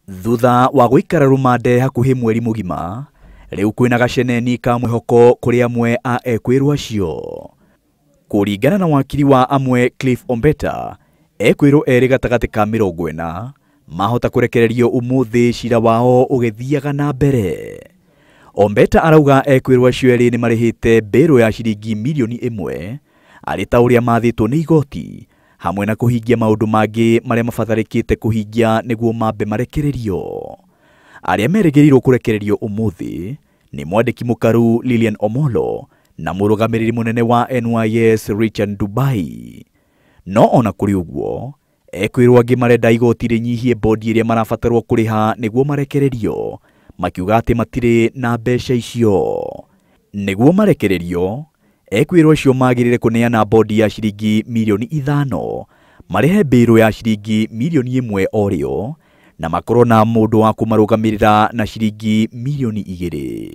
Thutha wa gũikara rũmande hakuhĩ mweri mũgima, rĩu kwĩna gaceneni ka mwĩhoko kũrĩ amwe a ekwĩrwo acio. Kũringana na wakiri wa amwe Cliff Ombeta, ekwĩrwo erĩ gatagatĩ ka 40 mahota kũrekererio ũmũthĩ cira wao ũgĩthiaga na mbere. Ombeta arauga ekwĩrwo acio erĩ nĩ marĩhĩte mbĩrũ ya ciringi mirioni 1 arĩ ta ũrĩa mathĩtwo nĩ igoti, hamwe na kũhingia maũndũ mangĩ marĩa mabatarĩkĩte kũhingia nĩguo mambe marekererio. Arĩa merĩgĩrĩirwo kũrekererio ũmũthĩ nĩ mwandĩki mũkaru Lilian Omolo na mũrũgamĩrĩri mũnene wa NYS Richard Dubai. No ona kũrĩ ũguo, ekwĩrwo angĩ marenda igoti rĩnyihie bodi ĩrĩa marabatarwo kũrĩha nĩguo marekererio, makiuga atĩ matirĩ na mbeca icio. Nĩguo marekererio, ekwĩrwo acio magĩrĩire kũneana bodi ya ciringi mirioni 5, marĩhe mbĩrũ ya ciringi mirioni 1 o rĩo, na makorwo na mũndũ wa kũmarũgamĩrĩra na ciringi mirioni 2.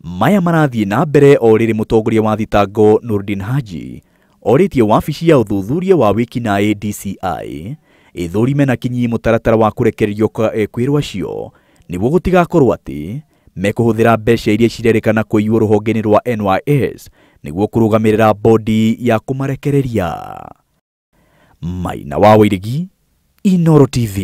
Maya marathiĩ na mbere o rĩrĩ mũtongoria wa thitango Nurdin Haji orĩtie wabici ya ũthuthuria wa wĩkinaĩ DCI ĩthũrime na kinyi mũtaratara wa kũrekererio kwa ekwĩrwo acio nĩguo gũtigakorwo atĩ mekũhũthĩra mbeca iria cirerĩkana kũiywo rũhonge-inĩ rwa NYS nĩguo kũrũgamĩrĩra bodi ya kũmarekereria. Maina wa Wairegi, Inooro TV.